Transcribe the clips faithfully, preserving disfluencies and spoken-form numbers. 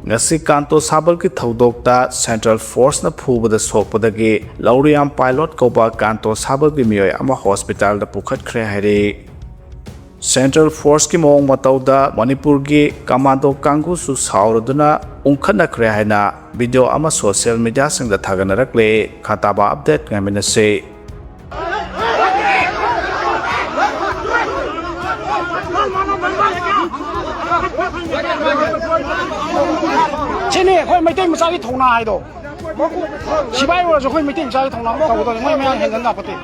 ꯉꯁꯤ ꯀꯥꯟꯇꯣ ꯁꯥꯕꯜꯒꯤ ꯊꯧꯗꯣꯛꯇ Central Forceꯅ ꯐꯨꯕꯗ ꯁꯣꯛꯄꯗꯒꯤ ꯂꯧꯔꯤꯌꯥꯝ pilot ꯀꯧꯕ ꯀꯥꯟꯇꯣ ꯁꯥꯕꯜꯒꯤ ꯃꯤꯑꯣꯏ ꯑꯃ ꯍꯣꯁꯄꯤꯇꯥꯜꯗ ꯄꯨꯈꯠꯈ꯭ꯔꯦ ꯍꯥꯏꯔꯤ꯫ Central Forceꯀꯤ ꯃꯑꯣꯡ ꯃꯇꯧꯗ ꯃꯅꯤꯄꯨꯔꯒꯤ ꯀꯃꯥꯟꯗꯣ ꯀꯥꯡꯕꯨꯁꯨ ꯁꯥꯎꯔꯗꯨꯅ ꯎꯪꯈꯠꯅꯈ꯭ꯔꯦ ꯍꯥꯏꯅ ꯚꯤꯗꯤꯑꯣ ꯑꯃ ꯁꯣꯁꯤꯌꯦꯜ ꯃꯤꯗꯤꯌꯥꯁꯤꯡꯗ ꯊꯥꯒꯠꯅꯔꯛꯂꯦ꯫ ꯈꯥꯇꯥꯕ ꯑꯞꯗꯦꯠ ꯉꯥꯏꯃꯤꯟꯅꯁꯤ꯫ ꯁꯤꯅꯤ ꯑꯩꯈꯣꯏ ꯃꯩꯇꯩ ꯃꯆꯥꯒꯤ ꯊꯧꯅꯥ ꯍꯥꯏꯗꯣ꯫ ꯁꯤꯐꯥꯏ ꯑꯣꯏꯔꯁꯨ ꯑꯩꯈꯣꯏ ꯃꯩꯇꯩ ꯃꯆꯥꯒꯤ ꯊꯧꯅꯥ ꯇꯧꯒꯗꯕꯅꯤ꯫ ꯃꯣꯏ ꯃꯌꯥꯝ ꯍꯦꯟꯖꯟ ꯌꯥꯄꯣꯠꯇꯦ꯫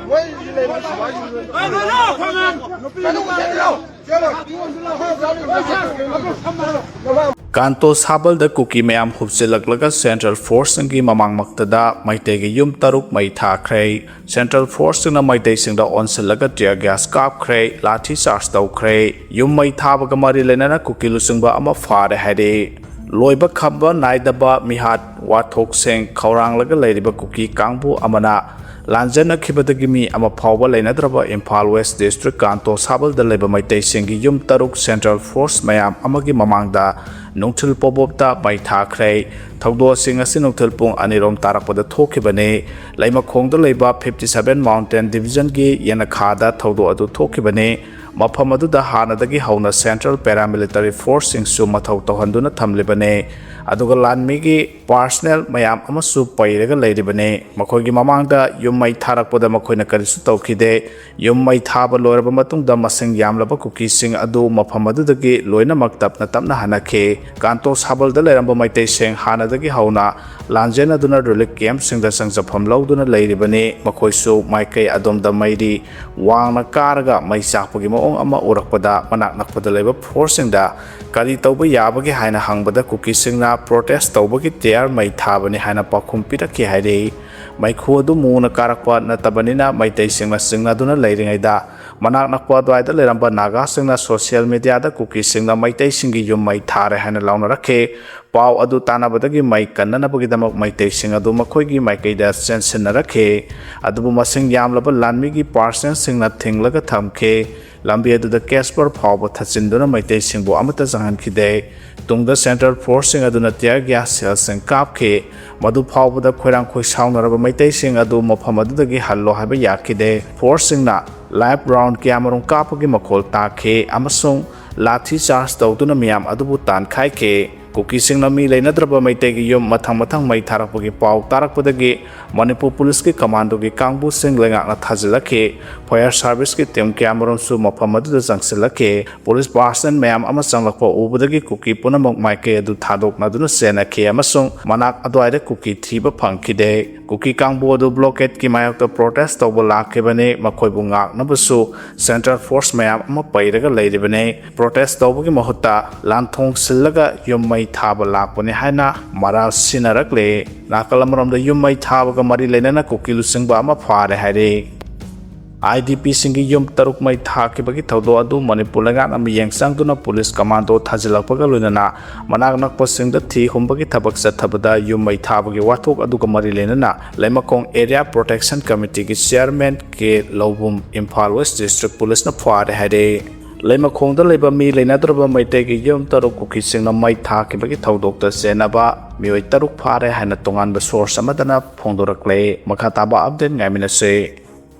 ꯀꯥꯟꯇꯣ ꯁꯥꯕꯜꯗ ꯀꯨꯀꯤ ꯃꯌꯥꯝ ꯍꯨꯞꯆꯤꯜꯂꯛꯂꯒ Central Forceꯁꯤꯡꯒꯤ ꯃꯃꯥꯡꯃꯛꯇꯗ ꯃꯩꯇꯩꯒꯤ ꯌꯨꯝ ꯇꯔꯨꯛ ꯃꯩ ꯊꯥꯈ꯭ꯔꯦ꯫ Central Forceꯁꯤꯡꯅ ꯃꯩꯇꯩꯁꯤꯡꯗ ꯑꯣꯟꯁꯤꯜꯂꯒ tear gas ꯀꯥꯞꯈ꯭ꯔꯦ, ꯂꯥꯊꯤ ꯆꯥꯔꯖ ꯇꯧꯈ꯭ꯔꯦ꯫ ꯌꯨꯝ ꯃꯩ ꯊꯥꯕꯒ ꯃꯔꯤ ꯂꯩꯅꯅ ꯀꯨꯀꯤ ꯂꯨꯆꯤꯡꯕ ꯑꯃ ꯐꯥꯔꯦ ꯍꯥꯏꯔꯤ꯫ ꯂꯣꯏꯕ ꯈꯝꯕ ꯅꯥꯏꯗꯕ ꯃꯤꯍꯥꯠ ꯋꯥꯊꯣꯛꯁꯤꯡ ꯈꯧꯔꯥꯡꯂꯒ ꯂꯩꯔꯤꯕ ꯀꯨꯀꯤ ꯀꯥꯡꯕꯨ ꯑꯃꯅ ꯂꯥꯟꯖꯦꯟꯅꯈꯤꯕꯗꯒꯤ ꯃꯤ ꯑꯃ ꯐꯥꯎꯕ ꯂꯩꯅꯗ꯭ꯔꯕ ꯏꯝꯐꯥꯜ West District ꯀꯥꯟꯇꯣ ꯁꯥꯕꯜꯗ ꯂꯩꯕ ꯃꯩꯇꯩꯁꯤꯡꯒꯤ ꯌꯨꯝ ꯇꯔꯨꯛ Central Force ꯃꯌꯥꯝ ꯑꯃꯒꯤ ꯃꯃꯥꯡꯗ ꯅꯨꯡꯊꯤꯜ ꯄꯣꯕꯣꯞꯇ ꯃꯩ ꯊꯥꯈ꯭ꯔꯦ꯫ ꯊꯧꯗꯣꯛ ꯑꯁꯤ ꯉꯁꯤ ꯅꯨꯡꯊꯤꯜ ꯄꯨꯡ ꯑꯅꯤꯔꯣꯝ ꯇꯥꯔꯛꯄꯗ ꯊꯣꯛꯈꯤꯕꯅꯤ꯫ ꯂꯩꯃꯈꯣꯡꯗ ꯂꯩꯕ fifty seven Mountain Divisionꯒꯤ ꯌꯦꯅꯈꯥꯗ ꯊꯧꯗꯣꯛ ꯑꯗꯨ ꯊꯣꯛꯈꯤꯕꯅꯤ꯫ ꯃꯐꯝ ꯑꯗꯨꯗ ꯍꯥꯟꯅꯗꯒꯤ ꯍꯧꯅ Central Paramilitary Forceꯁꯤꯡꯁꯨ ꯃꯊꯧ ꯇꯧꯍꯟꯗꯨꯅ ꯊꯝꯂꯤꯕꯅꯤ꯫ ꯑꯗꯨꯒ ꯂꯥꯟꯃꯤꯒꯤ personnel ꯃꯌꯥꯝ ꯑꯃꯁꯨ ꯄꯩꯔꯒ ꯂꯩꯔꯤꯕꯅꯤ꯫ ꯃꯈꯣꯏꯒꯤ ꯃꯃꯥꯡꯗ ꯌꯨꯝ ꯃꯩ ꯊꯥꯔꯛꯄꯗ ꯃꯈꯣꯏꯅ ꯀꯔꯤꯁꯨ ꯇꯧꯈꯤꯗꯦ꯫ ꯌꯨꯝ ꯃꯩ ꯊꯥꯕ ꯂꯣꯏꯔꯕ ꯃꯇꯨꯡꯗ ꯃꯁꯤꯡ ꯌꯥꯝꯂꯕ ꯀꯨꯀꯤꯁꯤꯡ ꯑꯗꯨ ꯃꯐꯝ ꯑꯗꯨꯗꯒꯤ ꯂꯣꯏꯅꯃꯛ ꯇꯞꯅ ꯇꯞꯅ ꯍꯟꯅꯈꯤ꯫ ꯀꯥꯟꯇꯣ ꯁꯥꯕꯜꯗ ꯂꯩꯔꯝꯕ ꯃꯩꯇꯩꯁꯤꯡ ꯍꯥꯟꯅꯗꯒꯤ ꯍꯧꯅ ꯂꯥꯟꯖꯦꯟꯅꯗꯨꯅ relief campꯁꯤꯡꯗ ꯆꯪꯖꯐꯝ ꯂꯧꯗꯨꯅ ꯂꯩꯔꯤꯕꯅꯤ꯫ ꯃꯈꯣꯏꯁꯨ ꯃꯥꯏꯀꯩ ꯑꯗꯣꯝꯗ ꯃꯩꯔꯤ ꯋꯥꯡꯅ ꯀꯥꯔꯒ ꯃꯩ ꯆꯥꯛꯄꯒꯤ ꯃꯑꯣꯡ ꯑꯃ ꯎꯔꯛꯄꯗ ꯃꯅꯥꯛ ꯅꯛꯄꯗ ꯂꯩꯕ forceꯁꯤꯡꯗ ꯀꯔꯤ ꯇꯧꯕ ꯌꯥꯕꯒꯦ ꯍꯥꯏꯅ ꯍꯪꯕꯗ ꯀꯨꯀꯤꯁꯤꯡꯅ protest ꯇꯧꯕꯒꯤ tear ꯃꯩ ꯊꯥꯕꯅꯤ ꯍꯥꯏꯅ ꯄꯥꯎꯈꯨꯝ ꯄꯤꯔꯛꯈꯤ ꯍꯥꯏꯔꯤ꯫ ꯃꯩꯈꯨ ꯑꯗꯨ ꯃꯨꯅ ꯀꯥꯔꯛꯄ ꯅꯠꯇꯕꯅꯤꯅ ꯃꯩꯇꯩꯁꯤꯡꯅ ꯆꯤꯡꯅꯗꯨꯅ ꯂꯩꯔꯤꯉꯩꯗ, ꯃꯅꯥꯛ ꯅꯛꯄ ꯑꯗꯨꯋꯥꯏꯗ ꯂꯩꯔꯝꯕ ꯅꯥꯒꯥꯁꯤꯡꯅ social mediaꯗ ꯀꯨꯀꯤꯁꯤꯡꯅ ꯃꯩꯇꯩꯁꯤꯡꯒꯤ ꯌꯨꯝ ꯃꯩ ꯊꯥꯔꯦ ꯍꯥꯏꯅ ꯂꯥꯎꯅꯔꯛꯈꯤ꯫ ꯄꯥꯎ ꯑꯗꯨ ꯇꯥꯟꯅꯕꯗꯒꯤ ꯃꯩ ꯀꯟꯅꯅꯕꯒꯤꯗꯃꯛ ꯃꯩꯇꯩꯁꯤꯡ ꯑꯗꯨ ꯃꯈꯣꯏꯒꯤ ꯃꯥꯏꯀꯩꯗ ꯆꯦꯟꯁꯤꯟꯅꯔꯛꯈꯤ꯫ ꯑꯗꯨꯕꯨ ꯃꯁꯤꯡ ꯌꯥꯝꯂꯕ ꯂꯥꯟꯃꯤꯒꯤ parcelꯁꯤꯡꯅ ꯊꯤꯡꯂꯒ ꯊꯝꯈꯤ꯫ ꯂꯝꯕꯤ ꯑꯗꯨꯗ ꯀꯦꯁꯄꯔ ꯐꯥꯎꯕ ꯊꯠꯆꯤꯟꯗꯨꯅ ꯃꯩꯇꯩꯁꯤꯡꯕꯨ ꯑꯃꯠꯇ ꯆꯪꯍꯟꯈꯤꯗꯦ꯫ ꯇꯨꯡꯗ central forceꯁꯤꯡ ꯑꯗꯨꯅ tear gas shellꯁꯤꯡ ꯀꯥꯞꯈꯤ꯫ ꯃꯗꯨ ꯐꯥꯎꯕꯗ ꯈꯣꯏꯔꯥꯡ ꯈꯣꯏꯁꯥꯎꯅꯔꯕ ꯃꯩꯇꯩꯁꯤꯡ ꯑꯗꯨ ꯃꯐꯝ ꯑꯗꯨꯗꯒꯤ ꯍꯜꯂꯣ ꯍꯥꯏꯕ ꯌꯥꯈꯤꯗꯦ꯫ Forceꯁꯤꯡꯅ live round ꯀꯌꯥꯃꯔꯨꯝ ꯀꯥꯞꯄꯒꯤ ꯃꯈꯣꯜ ꯇꯥꯈꯤ ꯑꯃꯁꯨꯡ ꯂꯥꯊꯤ charge ꯇꯧꯗꯨꯅ ꯃꯤꯌꯥꯝ ꯑꯗꯨꯕꯨ ꯇꯥꯟꯈꯥꯏꯈꯤ꯫ ꯀꯨꯀꯤꯁꯤꯡꯅ ꯃꯤ ꯂꯩꯅꯗ꯭ꯔꯕ ꯃꯩꯇꯩꯒꯤ ꯌꯨꯝ ꯃꯊꯪ ꯃꯊꯪ ꯃꯩ ꯊꯥꯔꯛꯄꯒꯤ ꯄꯥꯎ ꯇꯥꯔꯛꯄꯗꯒꯤ ꯃꯅꯤꯄꯨꯔ ꯄꯨꯂꯤꯁꯀꯤ commandoꯒꯤ ꯀꯥꯡꯕꯨꯁꯤꯡ ꯂꯩꯉꯥꯛꯅ ꯊꯥꯖꯤꯜꯂꯛꯈꯤ꯫ Fire serviceꯀꯤ team ꯀꯌꯥꯃꯔꯨꯝꯁꯨ ꯃꯐꯝ ꯑꯗꯨꯗ ꯆꯪꯁꯤꯜꯂꯛꯈꯤ꯫ ꯄꯨꯂꯤꯁ parcel ꯃꯌꯥꯝ ꯑꯃ ꯆꯪꯂꯛꯄ ꯎꯕꯗꯒꯤ ꯀꯨꯀꯤ ꯄꯨꯝꯅꯃꯛ ꯃꯥꯏꯀꯩ ꯑꯗꯨ ꯊꯥꯗꯣꯛꯅꯗꯨꯅ ꯆꯦꯟꯅꯈꯤ ꯑꯃꯁꯨꯡ ꯃꯅꯥꯛ ꯑꯗꯨꯋꯥꯏꯗ ꯀꯨꯀꯤ ꯊꯤꯕ ꯐꯪꯈꯤꯗꯦ꯫ ꯀꯨꯀꯤ ꯀꯥꯡꯕꯨ ꯑꯗꯨ blockade ꯀꯤ ꯃꯥꯌꯣꯛꯇ protest ꯇꯧꯕ ꯂꯥꯛꯈꯤꯕꯅꯤ꯫ ꯃꯈꯣꯏꯕꯨ ꯉꯥꯛꯅꯕꯁꯨ central force ꯃꯌꯥꯝ ꯑꯃ ꯄꯩꯔꯒ ꯂꯩꯔꯤꯕꯅꯤ꯫ Protest ꯇꯧꯕꯒꯤ ꯃꯍꯨꯠꯇ ꯂꯥꯟꯊꯣꯡ ꯁꯤꯜꯂꯒ ꯌꯨꯝ ꯃꯩ ꯊꯥꯕ ꯂꯥꯛꯄꯅꯤ ꯍꯥꯏꯅ ꯃꯔꯥꯜ ꯁꯤꯟꯅꯔꯛꯂꯦ꯫ ꯅꯥꯀꯜ ꯑꯃꯔꯣꯝꯗ ꯌꯨꯝ ꯃꯩ ꯊꯥꯕꯒ ꯃꯔꯤ ꯂꯩꯅꯅ ꯀꯨꯀꯤ ꯂꯨꯆꯤꯡꯕ ꯑꯃ ꯐꯥꯔꯦ ꯍꯥꯏꯔꯦ꯫ IDPꯁꯤꯡꯒꯤ ꯌꯨꯝ ꯇꯔꯨꯛ ꯃꯩ ꯊꯥꯈꯤꯕꯒꯤ ꯊꯧꯗꯣꯛ ꯑꯗꯨ ꯃꯅꯤꯄꯨꯔ ꯂꯩꯉꯥꯛꯅ ꯃꯤꯠꯌꯦꯡ ꯆꯪꯗꯨꯅ ꯄꯨꯂꯤꯁ commando ꯊꯥꯖꯤꯜꯂꯛꯄꯒ ꯂꯣꯏꯅꯅ ꯃꯅꯥꯛ ꯅꯛꯄꯁꯤꯡꯗ ꯊꯤ ꯍꯨꯝꯕꯒꯤ ꯊꯕꯛ ꯆꯠꯊꯕꯗ ꯌꯨꯝ ꯃꯩ ꯊꯥꯕꯒꯤ ꯋꯥꯊꯣꯛ ꯑꯗꯨꯒ ꯃꯔꯤ ꯂꯩꯅꯅ ꯂꯩꯃꯈꯣꯡ Area Protection Committeeꯒꯤ chairman ꯀꯦ ꯂꯧꯕꯨꯝ Imphal West District ꯄꯨꯂꯤꯁꯅ ꯐꯥꯔꯦ ꯍꯥꯏꯔꯦ꯫ ꯂꯩꯃꯈꯣꯡꯗ ꯂꯩꯕ ꯃꯤ ꯂꯩꯅꯗ꯭ꯔꯕ ꯃꯩꯇꯩꯒꯤ ꯌꯨꯝ ꯇꯔꯨꯛ ꯀꯨꯀꯤꯁꯤꯡꯅ ꯃꯩ ꯊꯥꯈꯤꯕꯒꯤ ꯊꯧꯗꯣꯛꯇ ꯆꯦꯟꯅꯕ ꯃꯤꯑꯣꯏ ꯇꯔꯨꯛ ꯐꯥꯔꯦ ꯍꯥꯏꯅ ꯇꯣꯉꯥꯟꯕ source ꯑꯃꯗꯅ ꯐꯣꯡꯗꯣꯔꯛꯂꯦ꯫ ꯃꯈꯥ ꯇꯥꯕ update ꯉꯥꯏꯃꯤꯟꯅꯁꯤ꯫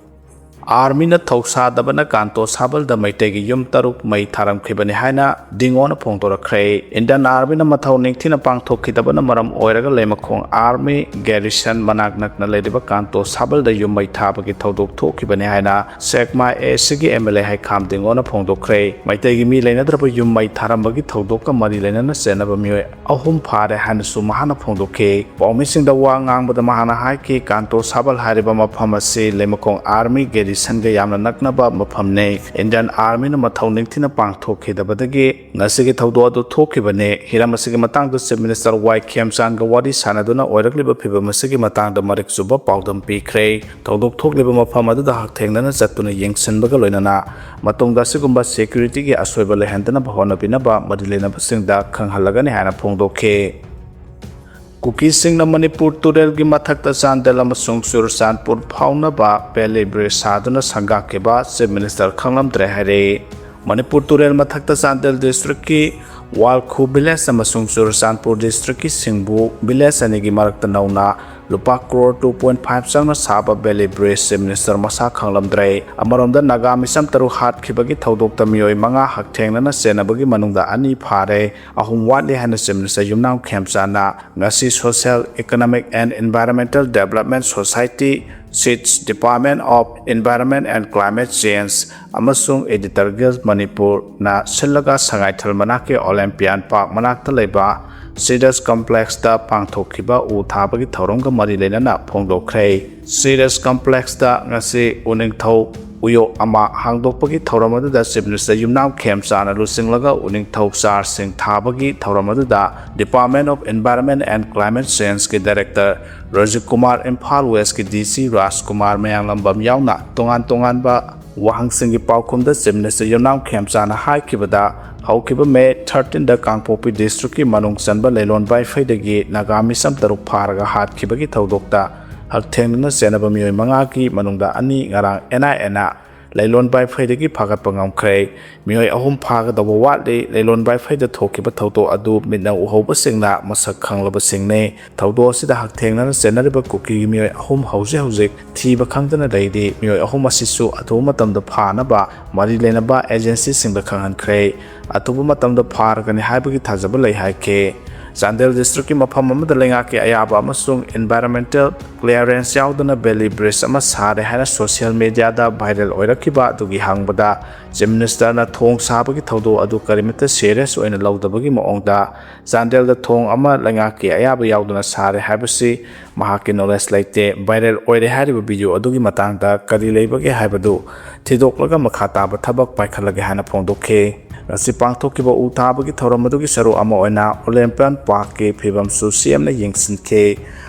Armyꯅ ꯊꯧꯁꯥꯗꯕꯅ ꯀꯥꯟꯇꯣ ꯁꯥꯕꯜꯗ ꯃꯩꯇꯩꯒꯤ ꯌꯨꯝ ꯇꯔꯨꯛ ꯃꯩ ꯊꯥꯔꯝꯈꯤꯕꯅꯤ ꯍꯥꯏꯅ ꯗꯤꯡꯉꯣꯅ ꯐꯣꯡꯗꯣꯔꯛꯈ꯭ꯔꯦ꯫ Indian Armyꯅ ꯃꯊꯧ ꯅꯤꯡꯊꯤꯅ ꯄꯥꯡꯊꯣꯛꯈꯤꯗꯕꯅ ꯃꯔꯝ ꯑꯣꯏꯔꯒ ꯂꯩꯃꯈꯣꯡ Army garrison ꯃꯅꯥꯛ ꯅꯛꯅ ꯂꯩꯔꯤꯕ ꯀꯥꯟꯇꯣ ꯁꯥꯕꯜꯗ ꯌꯨꯝ ꯃꯩ ꯊꯥꯕꯒꯤ ꯊꯧꯗꯣꯛ ꯊꯣꯛꯈꯤꯕꯅꯤ ꯍꯥꯏꯅ ꯁꯦꯛꯃꯥ ACꯒꯤ MLA ꯍꯩꯈꯥꯝ ꯗꯤꯡꯉꯣꯅ ꯐꯣꯡꯗꯣꯛꯈ꯭ꯔꯦ꯫ ꯃꯩꯇꯩꯒꯤ ꯃꯤ ꯂꯩꯅꯗ꯭ꯔꯕ ꯌꯨꯝ ꯃꯩ ꯊꯥꯔꯝꯕꯒꯤ ꯊꯧꯗꯣꯛꯀ ꯃꯔꯤ ꯂꯩꯅꯅ ꯆꯦꯟꯅꯕ ꯃꯤꯑꯣꯏ ꯑꯍꯨꯝ ꯐꯥꯔꯦ ꯍꯥꯏꯅꯁꯨ ꯃꯍꯥꯛꯅ ꯐꯣꯡꯗꯣꯛꯈꯤ꯫ ꯄꯥꯎꯃꯤꯁꯤꯡꯗ ꯋꯥ ꯉꯥꯡꯕꯗ ꯃꯍꯥꯛꯅ ꯍꯥꯏꯈꯤ, ꯀꯥꯟꯇꯣ ꯁꯥꯕꯜ ꯍꯥꯏꯔꯤꯕ ꯃꯐꯝ ꯑꯁꯤ ꯂꯩꯃꯈꯣꯡ Army garrison ꯁꯟꯒ ꯌꯥꯝꯅ ꯅꯛꯅꯕ ꯃꯐꯝꯅꯤ꯫ Indian Armyꯅ ꯃꯊꯧ ꯅꯤꯡꯊꯤꯅ ꯄꯥꯡꯊꯣꯛꯈꯤꯗꯕꯗꯒꯤ ꯉꯁꯤꯒꯤ ꯊꯧꯗꯣꯛ ꯑꯗꯨ ꯊꯣꯛꯈꯤꯕꯅꯤ꯫ ꯍꯤꯔꯝ ꯑꯁꯤꯒꯤ ꯃꯇꯥꯡꯗ Chief Minister ꯋꯥꯏ ꯈꯦꯝꯆꯥꯟꯒ ꯋꯥꯔꯤ ꯁꯥꯟꯅꯗꯨꯅ ꯑꯣꯏꯔꯛꯂꯤꯕ ꯐꯤꯚꯝ ꯑꯁꯤꯒꯤ ꯃꯇꯥꯡꯗ ꯃꯔꯤꯛ ꯆꯨꯝꯕ ꯄꯥꯎꯗꯝ ꯄꯤꯈ꯭ꯔꯦ꯫ ꯊꯧꯗꯣꯛ ꯊꯣꯛꯂꯤꯕ ꯃꯐꯝ ꯑꯗꯨꯗ ꯍꯛꯊꯦꯡꯅꯅ ꯆꯠꯇꯨꯅ ꯌꯦꯡꯁꯤꯟꯕꯒ ꯂꯣꯏꯅꯅ ꯃꯇꯨꯡꯗ ꯑꯁꯤꯒꯨꯝꯕ securityꯒꯤ ꯑꯁꯣꯏꯕ ꯂꯩꯍꯟꯗꯅꯕ ꯍꯣꯠꯅꯕꯤꯅꯕ ꯃꯔꯤ ꯂꯩꯅꯕꯁꯤꯡꯗ ꯈꯪꯍꯜꯂꯒꯅꯤ ꯍꯥꯏꯅ ꯐꯣꯡꯗꯣꯛꯈꯤ꯫ ꯀꯨꯀꯤꯁꯤꯡꯅ ꯃꯅꯤꯄꯨꯔ ꯇꯨꯔꯦꯜꯒꯤ ꯃꯊꯛꯇ ꯆꯥꯟꯗꯦꯜ ꯑꯃꯁꯨꯡ ꯆꯨꯔꯆꯥꯟꯄꯨꯔ ꯐꯥꯎꯅꯕ Bailey Bridge ꯁꯥꯗꯨꯅ ꯁꯪꯒꯥꯈꯤꯕ Chief Minister ꯈꯪꯂꯝꯗ꯭ꯔꯦ ꯍꯥꯏꯔꯦ꯫ ꯃꯅꯤꯄꯨꯔ ꯇꯨꯔꯦꯜ ꯃꯊꯛꯇ ꯆꯥꯟꯗꯦꯜ districtꯀꯤ ꯋꯥꯜꯈꯨ village ꯑꯃꯁꯨꯡ ꯆꯨꯔꯆꯥꯟꯄꯨꯔ districtꯀꯤ ꯁꯤꯡꯕꯨ village ꯑꯅꯤꯒꯤ ꯃꯔꯛꯇ ꯅꯧꯅ ꯂꯨꯄꯥ ꯀ꯭ꯔꯣꯔ two point five ꯆꯪꯅ ꯁꯥꯕ Bailey Bridge Chief Minister ꯃꯁꯥ ꯈꯪꯂꯝꯗ꯭ꯔꯦ꯫ ꯑꯃꯔꯣꯝꯗ ꯅꯥꯒꯥ ꯃꯤꯆꯝ ꯇꯔꯨꯛ ꯍꯥꯠꯈꯤꯕꯒꯤ ꯊꯧꯗꯣꯛꯇ ꯃꯤꯑꯣꯏ ꯃꯉꯥ ꯍꯛꯊꯦꯡꯅꯅ ꯆꯦꯟꯅꯕꯒꯤ ꯃꯅꯨꯡꯗ ꯑꯅꯤ ꯐꯥꯔꯦ, ꯑꯍꯨꯝ ꯋꯥꯠꯂꯤ ꯍꯥꯏꯅ Chief Minister ꯌꯨꯝꯅꯥꯝ ꯈꯦꯝꯆꯥꯟꯅ ꯉꯁꯤ Social, Economic and Environmental Development Society, SEEDS, Department of Environment and Climate Change ꯑꯃꯁꯨꯡ Editor Guild ꯃꯅꯤꯄꯨꯔꯅ ꯁꯤꯜꯂꯒ ꯁꯉꯥꯏꯊꯦꯜ ꯃꯅꯥꯛꯀꯤ Olympian Park ꯃꯅꯥꯛꯇ ꯂꯩꯕ SEEDS Complexꯇ ꯄꯥꯡꯊꯣꯛꯈꯤꯕ ꯎ ꯊꯥꯕꯒꯤ ꯊꯧꯔꯝꯒ ꯃꯔꯤ ꯂꯩꯅꯅ ꯐꯣꯡꯗꯣꯛꯈ꯭ꯔꯦ꯫ SEEDS Complexꯇ ꯉꯁꯤ ꯎꯅꯤꯡꯊꯧ ꯎꯌꯣꯛ ꯑꯃ ꯍꯥꯡꯗꯣꯛꯄꯒꯤ ꯊꯧꯔꯝ ꯑꯗꯨꯗ Chief Minister ꯌꯨꯝꯅꯥꯝ ꯈꯦꯝꯆꯥꯟꯅ ꯂꯨꯆꯤꯡꯂꯒ ꯎꯅꯤꯡꯊꯧ ꯆꯥꯔꯁꯤꯡ ꯊꯥꯕꯒꯤ ꯊꯧꯔꯝ ꯑꯗꯨꯗ Department of Environment and Climate Changeꯀꯤ Director ꯔꯣꯖꯤꯛ Kumar, Imphal Westꯀꯤ DC ꯔꯥꯖ ꯀꯨꯃꯥꯔ ꯃꯌꯥꯡꯂꯝꯕꯝ ꯌꯥꯎꯅ ꯇꯣꯉꯥꯟ ꯇꯣꯉꯥꯟꯕ ꯋꯥꯍꯪꯁꯤꯡꯒꯤ ꯄꯥꯎꯈꯨꯝꯗ Chief Minister ꯌꯨꯝꯅꯥꯝ ꯈꯦꯝꯆꯥꯟꯅ ꯍꯥꯏꯈꯤꯕꯗ, ꯍꯧꯈꯤꯕ May thirteenꯗ ꯀꯥꯡꯄꯣꯛꯄꯤ districtꯀꯤ ꯃꯅꯨꯡ ꯆꯟꯕ ꯂꯩꯂꯣꯟ ꯕꯥꯏꯐꯩꯗꯒꯤ ꯅꯥꯒꯥ ꯃꯤꯆꯝ ꯇꯔꯨꯛ ꯐꯥꯔꯒ ꯍꯥꯠꯈꯤꯕꯒꯤ ꯊꯧꯗꯣꯛꯇ ꯍꯛꯊꯦꯡꯅꯅ ꯆꯦꯟꯅꯕ ꯃꯤꯑꯣꯏ ꯃꯉꯥꯒꯤ ꯃꯅꯨꯡꯗ ꯑꯅꯤ ꯉꯔꯥꯡ NIAꯅ ꯂꯩꯂꯣꯟ ꯕꯥꯏꯐꯩꯗꯒꯤ ꯐꯥꯒꯠꯄ ꯉꯝꯈ꯭ꯔꯦ꯫ ꯃꯤꯑꯣꯏ ꯑꯍꯨꯝ ꯐꯥꯒꯗꯧꯕ ꯋꯥꯠꯂꯤ꯫ ꯂꯩꯂꯣꯟ ꯕꯥꯏꯐꯩꯗ ꯊꯣꯛꯈꯤꯕ ꯊꯧꯗꯣꯛ ꯑꯗꯨ ꯃꯤꯠꯅ ꯎꯍꯧꯕꯁꯤꯡꯅ ꯃꯁꯛ ꯈꯪꯂꯕꯁꯤꯡꯅꯤ꯫ ꯊꯧꯗꯣꯛ ꯑꯁꯤꯗ ꯍꯛꯊꯦꯡꯅꯅ ꯆꯦꯟꯅꯔꯤꯕ ꯀꯨꯀꯤꯒꯤ ꯃꯤꯑꯣꯏ ꯑꯍꯨꯝ ꯍꯧꯖꯤꯛ ꯍꯧꯖꯤꯛ ꯊꯤꯕ ꯈꯪꯗꯅ ꯂꯩꯔꯤ꯫ ꯃꯤꯑꯣꯏ ꯑꯍꯨꯝ ꯑꯁꯤꯁꯨ ꯑꯊꯨꯕ ꯃꯇꯝꯗ ꯐꯥꯅꯕ ꯃꯔꯤ ꯂꯩꯅꯕ agencyꯁꯤꯡꯗ ꯈꯪꯍꯟꯈ꯭ꯔꯦ꯫ ꯑꯊꯨꯕ ꯃꯇꯝꯗ ꯐꯥꯔꯒꯅꯤ ꯍꯥꯏꯕꯒꯤ ꯊꯥꯖꯕ ꯂꯩ ꯍꯥꯏꯈꯤ꯫ ꯆꯥꯟꯗꯦꯜ ꯗꯤꯁꯇ꯭ꯔꯤꯛꯀꯤ ꯃꯐꯝ ꯑꯃꯗ ꯂꯩꯉꯥꯛꯀꯤ ꯑꯌꯥꯕ ꯑꯃꯁꯨꯡ environmental clearance ꯌꯥꯎꯗꯅ valley bridge ꯑꯃ ꯁꯥꯔꯦ ꯍꯥꯏꯅ social mediaꯗ viral ꯑꯣꯏꯔꯛꯈꯤꯕ ꯑꯗꯨꯒꯤ ꯍꯪꯕꯗ Chief Ministerꯅ ꯊꯣꯡ ꯁꯥꯕꯒꯤ ꯊꯧꯗꯣꯛ ꯑꯗꯨ ꯀꯔꯤꯃꯠꯇ serious ꯑꯣꯏꯅ ꯂꯧꯗꯕꯒꯤ ꯃꯑꯣꯡꯗ ꯆꯥꯟꯗꯦꯜꯗ ꯊꯣꯡ ꯑꯃ ꯂꯩꯉꯥꯛꯀꯤ ꯑꯌꯥꯕ ꯌꯥꯎꯗꯅ ꯁꯥꯔꯦ ꯍꯥꯏꯕꯁꯤ ꯃꯍꯥꯛꯀꯤ knowledge ꯂꯩꯇꯦ, viral ꯑꯣꯏꯔꯦ ꯍꯥꯏꯔꯤꯕ video ꯑꯗꯨꯒꯤ ꯃꯇꯥꯡꯗ ꯀꯔꯤ ꯂꯩꯕꯒꯦ ꯍꯥꯏꯕꯗꯨ ꯊꯤꯗꯣꯛꯂꯒ ꯃꯈꯥ ꯇꯥꯕ ꯊꯕꯛ ꯄꯥꯏꯈꯠꯂꯒꯦ ꯍꯥꯏꯅ ꯐꯣꯡꯗꯣꯛꯈꯤ꯫ ꯉꯁꯤ ꯄꯥꯡꯊꯣꯛꯈꯤꯕ ꯎ ꯊꯥꯕꯒꯤ ꯊꯧꯔꯝ ꯑꯗꯨꯒꯤ ꯁꯔꯨꯛ ꯑꯃ ꯑꯣꯏꯅ Olympian Parkꯀꯤ ꯐꯤꯕꯝꯁꯨ CMꯅ ꯌꯦꯡꯁꯤꯟꯈꯤ꯫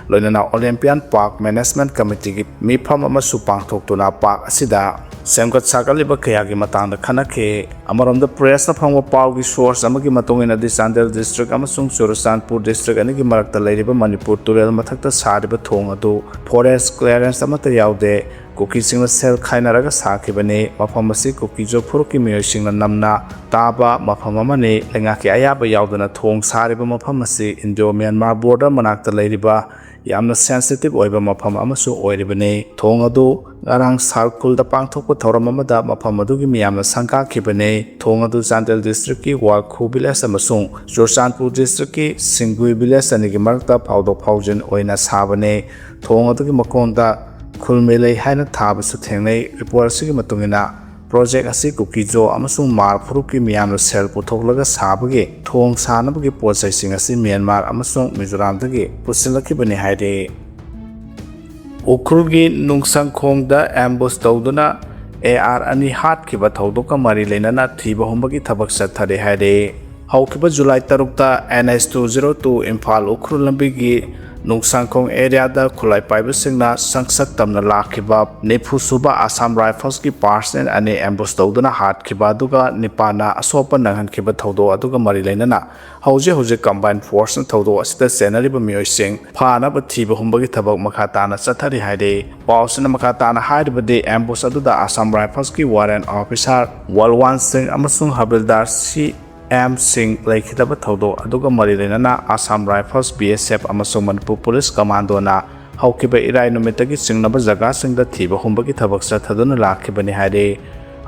ꯂꯣꯏꯅꯅ Olympian Park Management Committeeꯒꯤ ꯃꯤꯐꯝ ꯑꯃꯁꯨ ꯄꯥꯡꯊꯣꯛꯇꯨꯅ park ꯑꯁꯤꯗ ꯁꯦꯝꯒꯠ ꯁꯥꯒꯠꯂꯤꯕ ꯀꯌꯥꯒꯤ ꯃꯇꯥꯡꯗ ꯈꯟꯅꯈꯤ꯫ ꯑꯃꯔꯣꯝꯗ pressꯅ ꯐꯪꯕ ꯄꯥꯎꯒꯤ source ꯑꯃꯒꯤ ꯃꯇꯨꯡ ꯏꯟꯅꯗꯤ ꯆꯥꯟꯗꯦꯜ district ꯑꯃꯁꯨꯡ ꯆꯨꯔꯆꯥꯟꯄꯨꯔ district ꯑꯅꯤꯒꯤ ꯃꯔꯛꯇ ꯂꯩꯔꯤꯕ ꯃꯅꯤꯄꯨꯔ ꯇꯨꯔꯦꯜ ꯃꯊꯛꯇ ꯁꯥꯔꯤꯕ ꯊꯣꯡ ꯑꯗꯨ forest clearance ꯑꯃꯠꯇ ꯌꯥꯎꯗꯦ꯫ ꯀꯨꯀꯤꯁꯤꯡꯅ ꯁꯦꯜ ꯈꯥꯏꯅꯔꯒ ꯁꯥꯈꯤꯕꯅꯤ꯫ ꯃꯐꯝ ꯑꯁꯤ ꯀꯨꯀꯤꯖꯣ ꯐꯨꯔꯨꯞꯀꯤ ꯃꯤꯑꯣꯏꯁꯤꯡꯅ ꯅꯝꯅ ꯇꯥꯕ ꯃꯐꯝ ꯑꯃꯅꯤ꯫ ꯂꯩꯉꯥꯛꯀꯤ ꯑꯌꯥꯕ ꯌꯥꯎꯗꯅ ꯊꯣꯡ ꯁꯥꯔꯤꯕ ꯃꯐꯝ ꯑꯁꯤ Indo Myanmar border ꯃꯅꯥꯛꯇ ꯂꯩꯔꯤꯕ ꯌꯥꯝꯅ sensitive ꯑꯣꯏꯕ ꯃꯐꯝ ꯑꯃꯁꯨ ꯑꯣꯏꯔꯤꯕꯅꯤ꯫ ꯊꯣꯡ ꯑꯗꯨ ꯉꯔꯥꯡ ꯁꯥꯔꯈꯨꯜꯗ ꯄꯥꯡꯊꯣꯛꯄ ꯊꯧꯔꯝ ꯑꯃꯗ ꯃꯐꯝ ꯑꯗꯨꯒꯤ ꯃꯤꯌꯥꯝꯅ ꯁꯪꯒꯥꯈꯤꯕꯅꯤ꯫ ꯊꯣꯡ ꯑꯗꯨ ꯆꯥꯟꯗꯦꯜ districtꯀꯤ ꯋꯥꯈꯨ village ꯑꯃꯁꯨꯡ ꯆꯨꯔꯆꯥꯟꯄꯨꯔ districtꯀꯤ ꯁꯤꯡꯒꯨꯏ village ꯑꯅꯤꯒꯤ ꯃꯔꯛꯇ ꯐꯥꯎꯗꯣꯛ ꯐꯥꯎꯖꯤꯟ ꯑꯣꯏꯅ ꯁꯥꯕꯅꯤ꯫ ꯊꯣꯡ ꯑꯗꯨꯒꯤ ꯃꯈꯣꯡꯗ ꯈꯨꯜ ꯃꯦꯂꯩ ꯍꯥꯏꯅ ꯊꯥꯕꯁꯨ ꯊꯦꯡꯅꯩ꯫ Report ꯑꯁꯤꯒꯤ ꯃꯇꯨꯡ ꯏꯟꯅ, project ꯑꯁꯤ ꯀꯨꯀꯤꯖꯣ ꯑꯃꯁꯨꯡ ꯃꯥꯔ ꯐꯨꯔꯨꯞꯀꯤ ꯃꯤꯌꯥꯝꯅ ꯁꯦꯜ ꯄꯨꯊꯣꯛꯂꯒ ꯁꯥꯕꯒꯤ ꯊꯣꯡ ꯁꯥꯅꯕꯒꯤ ꯄꯣꯠ ꯆꯩꯁꯤꯡ ꯑꯁꯤ ꯃ꯭ꯌꯥꯟꯃꯥꯔ ꯑꯃꯁꯨꯡ ꯃꯤꯖꯣꯔꯥꯝꯗꯒꯤ ꯄꯨꯁꯤꯜꯂꯛꯈꯤꯕꯅꯤ ꯍꯥꯏꯔꯤ꯫ ꯎꯈ꯭ꯔꯨꯜꯒꯤ ꯅꯨꯡꯁꯪꯈꯣꯡꯗ ambush ꯇꯧꯗꯨꯅ AR ꯑꯅꯤ ꯍꯥꯠꯈꯤꯕ ꯊꯧꯗꯣꯛꯀ ꯃꯔꯤ ꯂꯩꯅꯅ ꯊꯤꯕ ꯍꯨꯝꯕꯒꯤ ꯊꯕꯛ ꯆꯠꯊꯔꯤ ꯍꯥꯏꯔꯤ꯫ ꯍꯧꯈꯤꯕ July ꯇꯔꯨꯛꯇ NH two zero two Imphal Ukhrul ꯂꯝꯕꯤꯒꯤ ꯅꯨꯡꯁꯪꯈꯣꯡ areaꯗ ꯈꯨꯠꯂꯥꯏ ꯄꯥꯏꯕꯁꯤꯡꯅ ꯁꯪꯁꯠ ꯇꯝꯅ ꯂꯥꯛꯈꯤꯕ ꯅꯤꯐꯨ ꯁꯨꯕ Assam Riflesꯀꯤ personnel ꯑꯅꯤ ambush ꯇꯧꯗꯨꯅ ꯍꯥꯠꯈꯤꯕ ꯑꯗꯨꯒ ꯅꯤꯄꯥꯟꯅ ꯑꯁꯣꯛꯄ ꯅꯪꯍꯟꯈꯤꯕ ꯊꯧꯗꯣꯛ ꯑꯗꯨꯒ ꯃꯔꯤ ꯂꯩꯅꯅ ꯍꯧꯖꯤꯛ ꯍꯧꯖꯤꯛ combined forceꯅ ꯊꯧꯗꯣꯛ ꯑꯁꯤꯗ ꯆꯦꯟꯅꯔꯤꯕ ꯃꯤꯑꯣꯏꯁꯤꯡ ꯐꯥꯅꯕ ꯊꯤꯕ ꯍꯨꯝꯕꯒꯤ ꯊꯕꯛ ꯃꯈꯥ ꯇꯥꯅ ꯆꯠꯊꯔꯤ ꯍꯥꯏꯔꯤ꯫ ꯄꯥꯎꯁꯤꯅ ꯃꯈꯥ ꯇꯥꯅ ꯍꯥꯏꯔꯤꯕꯗꯤ, ambush ꯑꯗꯨꯗ Assam Riflesꯀꯤ warrant officer ꯋꯜꯋꯥꯟ ꯁꯤꯡ ꯑꯃꯁꯨꯡ ꯍꯕꯤꯜꯗꯥꯔ ꯁꯤ ꯑꯦꯝ ꯁꯤꯡ ꯂꯩꯈꯤꯗꯕ ꯊꯧꯗꯣꯛ ꯑꯗꯨꯒ ꯃꯔꯤ ꯂꯩꯅꯅ Assam Rifles, BSF ꯑꯃꯁꯨꯡ ꯃꯅꯤꯄꯨꯔ ꯄꯨꯂꯤꯁ ꯀꯃꯥꯟꯗꯣꯅ ꯍꯧꯈꯤꯕ ꯏꯔꯥꯏ ꯅꯨꯃꯤꯠꯇꯒꯤ ꯆꯤꯡꯅꯕ ꯖꯒꯥꯁꯤꯡꯗ ꯊꯤꯕ ꯍꯨꯝꯕꯒꯤ ꯊꯕꯛ ꯆꯠꯊꯗꯨꯅ ꯂꯥꯛꯈꯤꯕꯅꯤ ꯍꯥꯏꯔꯤ꯫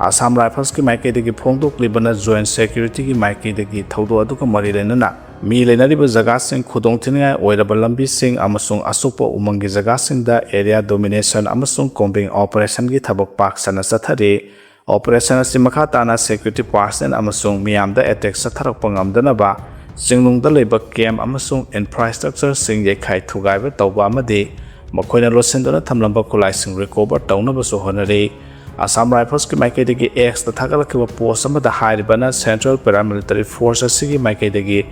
Assam Riflesꯀꯤ ꯃꯥꯏꯀꯩꯗꯒꯤ ꯐꯣꯡꯗꯣꯛꯂꯤꯕꯅ Joint Securityꯒꯤ ꯃꯥꯏꯀꯩꯗꯒꯤ ꯊꯧꯗꯣꯛ ꯑꯗꯨꯒ ꯃꯔꯤ ꯂꯩꯅꯅ ꯃꯤ ꯂꯩꯅꯔꯤꯕ ꯖꯒꯥꯁꯤꯡ, ꯈꯨꯗꯣꯡꯊꯤꯅꯤꯡꯉꯥꯏ ꯑꯣꯏꯔꯕ ꯂꯝꯕꯤꯁꯤꯡ ꯑꯃꯁꯨꯡ ꯑꯁꯣꯛꯄ ꯎꯃꯪꯒꯤ ꯖꯒꯥꯁꯤꯡꯗ area domination ꯑꯃꯁꯨꯡ combing operationꯒꯤ ꯊꯕꯛ ꯄꯥꯛ ꯁꯟꯅ ꯆꯠꯊꯔꯤ꯫ Operation ꯑꯁꯤ ꯃꯈꯥ ꯇꯥꯅ security personnel ꯑꯃꯁꯨꯡ ꯃꯤꯌꯥꯝꯗ attack ꯆꯠꯊꯔꯛꯄ ꯉꯝꯗꯅꯕ ꯆꯤꯡꯅꯨꯡꯗ ꯂꯩꯕ camp ꯑꯃꯁꯨꯡ infrastructureꯁꯤꯡ ꯌꯩꯈꯥꯏ ꯊꯨꯒꯥꯏꯕ ꯇꯧꯕ ꯑꯃꯗꯤ ꯃꯈꯣꯏꯅ ꯂꯣꯠꯁꯤꯟꯗꯨꯅ ꯊꯝꯂꯝꯕ ꯈꯨꯠꯂꯥꯏꯁꯤꯡ recover ꯇꯧꯅꯕꯁꯨ ꯍꯣꯠꯅꯔꯤ꯫ Assam Riflesꯀꯤ ꯃꯥꯏꯀꯩꯗꯒꯤ X ꯊꯥꯒꯠꯂꯛꯈꯤꯕ post ꯑꯃꯗ ꯍꯥꯏꯔꯤꯕꯅ Central Paramilitary Force ꯑꯁꯤꯒꯤ ꯃꯥꯏꯀꯩꯗꯒꯤ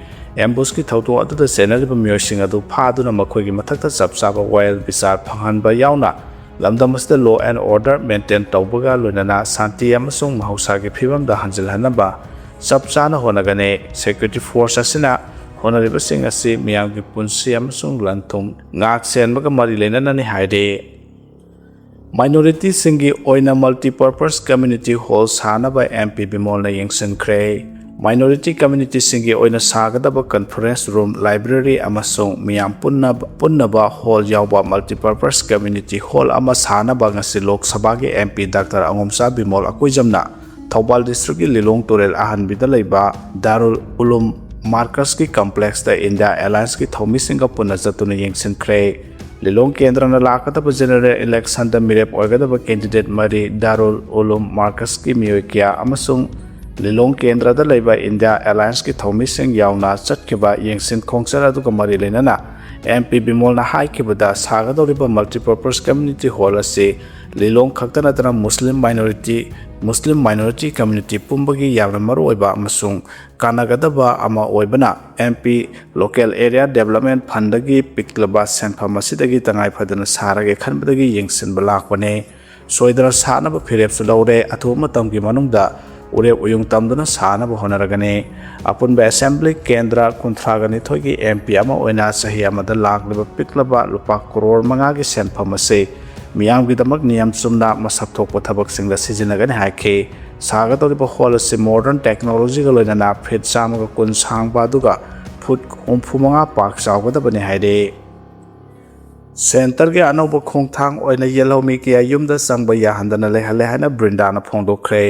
ambushꯀꯤ ꯊꯧꯗꯣꯛ ꯑꯗꯨꯗ ꯆꯦꯟꯅꯔꯤꯕ ꯃꯤꯑꯣꯏꯁꯤꯡ ꯑꯗꯨ ꯐꯥꯗꯨꯅ ꯃꯈꯣꯏꯒꯤ ꯃꯊꯛꯇ ꯆꯞ ꯆꯥꯕ ꯋꯥꯌꯦꯜ ꯕꯤꯆꯥꯔ ꯐꯪꯍꯟꯕ ꯌꯥꯎꯅ ꯂꯝꯗꯝ ꯑꯁꯤꯗ law and order maintain ꯇꯧꯕꯒ ꯂꯣꯏꯅꯅ ꯁꯥꯟꯇꯤ ꯑꯃꯁꯨꯡ ꯃꯍꯧꯁꯥꯒꯤ ꯐꯤꯕꯝꯗ ꯍꯟꯖꯤꯜꯍꯟꯅꯕ ꯆꯞ ꯆꯥꯅ ꯍꯣꯠꯅꯒꯅꯤ꯫ Security Force ꯑꯁꯤꯅ ꯍꯣꯠꯅꯔꯤꯕꯁꯤꯡ ꯑꯁꯤ ꯃꯤꯌꯥꯝꯒꯤ ꯄꯨꯟꯁꯤ ꯑꯃꯁꯨꯡ ꯂꯟ ꯊꯨꯝ ꯉꯥꯛ ꯁꯦꯟꯕꯒ ꯃꯔꯤ ꯂꯩꯅꯅꯅꯤ ꯍꯥꯏꯔꯤ꯫ Minorityꯁꯤꯡꯒꯤ ꯑꯣꯏꯅ multipurpose community hall ꯁꯥꯅꯕ MP ꯕꯤꯃꯣꯜꯅ ꯌꯦꯡꯁꯤꯟꯈ꯭ꯔꯦ꯫ Minority communityꯁꯤꯡꯒꯤ ꯑꯣꯏꯅ ꯁꯥꯒꯗꯕ conference room, library ꯑꯃꯁꯨꯡ ꯃꯤꯌꯥꯝ ꯄꯨꯟꯅꯕ, ꯄꯨꯟꯅꯕ hall ꯌꯥꯎꯕ multipurpose community hall ꯑꯃ ꯁꯥꯅꯕ ꯉꯁꯤ ꯂꯣꯛ ꯁꯚꯥꯒꯤ MP Doctor ꯑꯉꯣꯝꯆꯥ ꯕꯤꯃꯣꯜ ꯑꯀꯣꯏꯖꯝꯅ ꯊꯧꯕꯥꯜ districtꯀꯤ ꯂꯤꯂꯣꯡ ꯇꯨꯔꯦꯜ ꯑꯍꯟꯕꯤꯗ ꯂꯩꯕ ꯗꯥꯔꯨꯜ ꯎꯂꯨꯝ Markazꯀꯤ complexꯇ India Allianceꯀꯤ ꯊꯧꯃꯤꯁꯤꯡꯒ ꯄꯨꯟꯅ ꯆꯠꯇꯨꯅ ꯌꯦꯡꯁꯤꯟꯈ꯭ꯔꯦ꯫ ꯂꯤꯂꯣꯡ ꯀꯦꯟꯗ꯭ꯔꯅ ꯂꯥꯛꯀꯗꯕ general electionꯗ ꯃꯤꯔꯦꯞ ꯑꯣꯏꯒꯗꯕ candidate ꯃꯔꯤ, ꯗꯥꯔꯨꯜ ꯎꯂꯨꯝ Markazꯀꯤ ꯃꯤꯑꯣꯏ ꯀꯌꯥ ꯑꯃꯁꯨꯡ ꯂꯤꯂꯣꯡ ꯀꯦꯟꯗ꯭ꯔꯗ ꯂꯩꯕ India Allianceꯀꯤ ꯊꯧꯃꯤꯁꯤꯡ ꯌꯥꯎꯅ ꯆꯠꯈꯤꯕ ꯌꯦꯡꯁꯤꯟ ꯈꯣꯡꯆꯠ ꯑꯗꯨꯒ ꯃꯔꯤ ꯂꯩꯅꯅ MP ꯕꯤꯃꯣꯜꯅ ꯍꯥꯏꯈꯤꯕꯗ, ꯁꯥꯒꯗꯧꯔꯤꯕ multipurpose community hall ꯑꯁꯤ ꯂꯤꯂꯣꯡ ꯈꯛꯇ ꯅꯠꯇꯅ Muslim minority, Muslim minority community ꯄꯨꯝꯕꯒꯤ ꯌꯥꯝꯅ ꯃꯔꯨꯑꯣꯏꯕ ꯑꯃꯁꯨꯡ ꯀꯥꯟꯅꯒꯗꯕ ꯑꯃ ꯑꯣꯏꯕꯅ, MP Local Area Development Fundꯗꯒꯤ ꯄꯤꯛꯂꯕ ꯁꯦꯟꯐꯝ ꯑꯁꯤꯗꯒꯤ ꯇꯉꯥꯏ ꯐꯗꯅ ꯁꯥꯔꯒꯦ ꯈꯟꯕꯗꯒꯤ ꯌꯦꯡꯁꯤꯟꯕ ꯂꯥꯛꯄꯅꯤ꯫ ꯁꯣꯏꯗꯅ ꯁꯥꯅꯕ ꯐꯤꯔꯦꯞꯁꯨ ꯂꯧꯔꯦ꯫ ꯑꯊꯨꯕ ꯃꯇꯝꯒꯤ ꯃꯅꯨꯡꯗ ꯎꯔꯦꯞ ꯎꯌꯨꯡ ꯇꯝꯗꯨꯅ ꯁꯥꯅꯕ ꯍꯣꯠꯅꯔꯒꯅꯤ꯫ ꯑꯄꯨꯟꯕ assembly ꯀꯦꯟꯗ꯭ꯔ ꯀꯨꯟꯊ꯭ꯔꯥꯒ ꯅꯤꯊꯣꯏꯒꯤ MP ꯑꯃ ꯑꯣꯏꯅ ꯆꯍꯤ ꯑꯃꯗ ꯂꯥꯛꯂꯤꯕ ꯄꯤꯛꯂꯕ ꯂꯨꯄꯥ ꯀ꯭ꯔꯣꯔ ꯃꯉꯥꯒꯤ ꯁꯦꯟꯐꯝ ꯑꯁꯤ ꯃꯤꯌꯥꯝꯒꯤꯗꯃꯛ ꯅꯤꯌꯝ ꯆꯨꯝꯅ ꯃꯁꯛ ꯊꯣꯛꯄ ꯊꯕꯛꯁꯤꯡꯗ ꯁꯤꯖꯤꯟꯅꯒꯅꯤ ꯍꯥꯏꯈꯤ꯫ ꯁꯥꯒꯗꯧꯔꯤꯕ hall ꯑꯁꯤ modern technologyꯒ ꯂꯣꯏꯅꯅ feet ꯆꯥꯝꯃꯒ ꯀꯨꯟ ꯁꯥꯡꯕ ꯑꯗꯨꯒ foot ꯍꯨꯝꯐꯨ ꯃꯉꯥ ꯄꯥꯛ ꯆꯥꯎꯒꯗꯕꯅꯤ ꯍꯥꯏꯔꯤ꯫ Centreꯒꯤ ꯑꯅꯧꯕ ꯈꯣꯡꯊꯥꯡ ꯑꯣꯏꯅ ꯌꯦꯜꯍꯧꯃꯤ ꯀꯌꯥ ꯌꯨꯝꯗ ꯆꯪꯕ ꯌꯥꯍꯟꯗꯅ ꯂꯩꯍꯜꯂꯦ ꯍꯥꯏꯅ ꯕ꯭ꯔꯤꯟꯗꯥꯅ ꯐꯣꯡꯗꯣꯛꯈ꯭ꯔꯦ꯫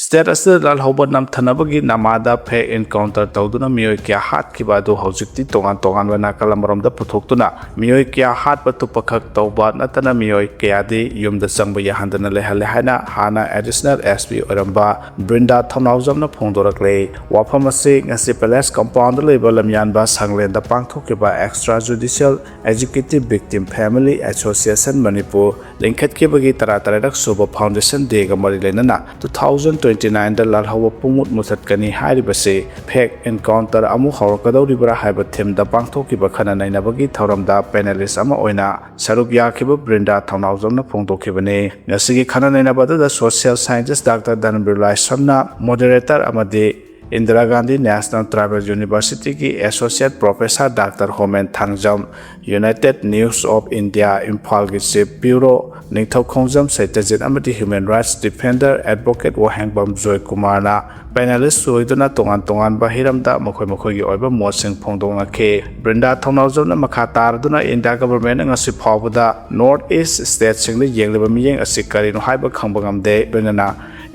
ꯁ꯭ꯇꯦꯠ ꯑꯁꯤꯗ ꯂꯥꯜꯍꯧꯕ ꯅꯝꯊꯅꯕꯒꯤ ꯅꯃꯥꯗ ꯐꯦꯛ ꯏꯟꯀꯥꯎꯟꯇꯔ ꯇꯧꯗꯨꯅ ꯃꯤꯑꯣꯏ ꯀꯌꯥ ꯍꯥꯠꯈꯤꯕ ꯑꯗꯨ ꯍꯧꯖꯤꯛꯇꯤ ꯇꯣꯉꯥꯟ ꯇꯣꯉꯥꯟꯕ ꯅꯥꯀꯜ ꯑꯃꯔꯣꯝꯗ ꯄꯨꯊꯣꯛꯇꯨꯅ ꯃꯤꯑꯣꯏ ꯀꯌꯥ ꯍꯥꯠꯄ ꯇꯨꯞꯄꯈꯛ ꯇꯧꯕ ꯅꯠꯇꯅ ꯃꯤꯑꯣꯏ ꯀꯌꯥꯗꯤ ꯌꯨꯝꯗ ꯆꯪꯕ ꯌꯥꯍꯟꯗꯅ ꯂꯩꯍꯜꯂꯦ ꯍꯥꯏꯅ ꯍꯥꯟꯅ ꯑꯦꯗꯤꯁꯅꯦꯜ ꯑꯦꯁ ꯄꯤ ꯑꯣꯏꯔꯝꯕ ꯕ꯭ꯔꯤꯟꯗꯥ ꯊꯧꯅꯥꯎꯖꯝꯅ ꯐꯣꯡꯗꯣꯔꯛꯂꯦ꯫ ꯋꯥꯐꯝ ꯑꯁꯤ ꯉꯁꯤ ꯄꯦꯂꯦꯁ ꯀꯝꯄꯥꯎꯟꯗ ꯂꯩꯕ ꯂꯝꯌꯥꯟꯕ ꯁꯪꯂꯦꯟꯗ ꯄꯥꯡꯊꯣꯛꯈꯤꯕ extra judicial executive victim family association Manipur ꯂꯤꯡꯈꯠꯈꯤꯕꯒꯤ ꯇꯔꯥꯇꯔꯦꯠꯂꯛ ꯁꯨꯕ ꯐꯥꯎꯟꯗꯦꯁꯟ ꯗꯦꯒ ꯃꯔꯤ ꯂꯩꯅꯅ two thousand twenty nineꯗ ꯂꯥꯜꯍꯧꯕ ꯄꯨꯡꯃꯨꯠ ꯃꯨꯊꯠꯀꯅꯤ ꯍꯥꯏꯔꯤꯕꯁꯤ ꯐꯦꯛ ꯏꯟꯀꯥꯎꯟꯇꯔ ꯑꯃꯨꯛ ꯍꯧꯔꯛꯀꯗꯧꯔꯤꯕ꯭ꯔꯥ ꯍꯥꯏꯕ ꯊꯤꯝꯗ ꯄꯥꯡꯊꯣꯛꯈꯤꯕ ꯈꯟꯅ ꯅꯩꯅꯕꯒꯤ ꯊꯧꯔꯝꯗ ꯄꯦꯅꯦꯂꯤꯁ ꯑꯃ ꯑꯣꯏꯅ ꯁꯔꯨꯛ ꯌꯥꯈꯤꯕ ꯕ꯭ꯔꯤꯟꯗꯥ ꯊꯧꯅꯥꯎꯖꯝꯅ ꯐꯣꯡꯗꯣꯛꯈꯤꯕꯅꯤ꯫ ꯉꯁꯤꯒꯤ ꯈꯟꯅ ꯅꯩꯅꯕ ꯑꯗꯨꯗ ꯁꯣꯁꯤꯌꯦꯜ ꯁꯥꯏꯟꯇꯤꯁ ꯗꯥꯛꯇꯔ ꯙꯅꯕꯤꯔ ꯂꯥꯏꯁ꯭ꯔꯝꯅ ꯃꯣꯗꯦꯔꯦꯇꯔ ꯑꯃꯗꯤ ꯏꯟꯗꯤꯔꯥ ꯒꯥꯟꯙꯤ ꯅꯦꯁꯅꯦꯜ ꯇ꯭ꯔꯥꯏꯕꯦꯜ ꯌꯨꯅꯤꯚꯔꯁꯤꯇꯤꯒꯤ associate professor doctor Homen Thangjam, United News of India ꯏꯝꯐꯥꯜꯒꯤ ꯆꯤꯐ ꯕ꯭ꯌꯨꯔꯣ ꯅꯤꯡꯊꯧꯈꯣꯡꯖꯝ ꯁꯩꯇꯖꯤꯠ ꯑꯃꯗꯤ human rights defender advocate Wahengbam ꯖꯣꯏꯀꯨꯃꯥꯔꯅ ꯄꯦꯅꯦꯂꯤꯁ ꯑꯣꯏꯗꯨꯅ ꯇꯣꯉꯥꯟ ꯇꯣꯉꯥꯟꯕ ꯍꯤꯔꯝꯗ ꯃꯈꯣꯏ ꯃꯈꯣꯏꯒꯤ ꯑꯣꯏꯕ ꯃꯣꯠꯁꯤꯡ ꯐꯣꯡꯗꯣꯛꯅꯈꯤ꯫ ꯕ꯭ꯔꯤꯟꯗꯥ ꯊꯧꯅꯥꯎꯖꯝꯅ ꯃꯈꯥ ꯇꯥꯔꯗꯨꯅ ꯏꯟꯗꯤꯌꯥ ꯒꯚꯔꯟꯃꯦꯟꯠꯅ ꯉꯁꯤ ꯐꯥꯎꯕꯗ ꯅꯣꯔꯠ ꯏꯁ ꯁ꯭ꯇꯦꯠꯁꯤꯡꯗ ꯌꯦꯡꯂꯤꯕ ꯃꯤꯠꯌꯦꯡ ꯑꯁꯤ ꯀꯔꯤꯅꯣ ꯍꯥꯏꯕ ꯈꯪꯕ ꯉꯝꯗꯦ꯫ ꯂꯣꯏꯅꯅ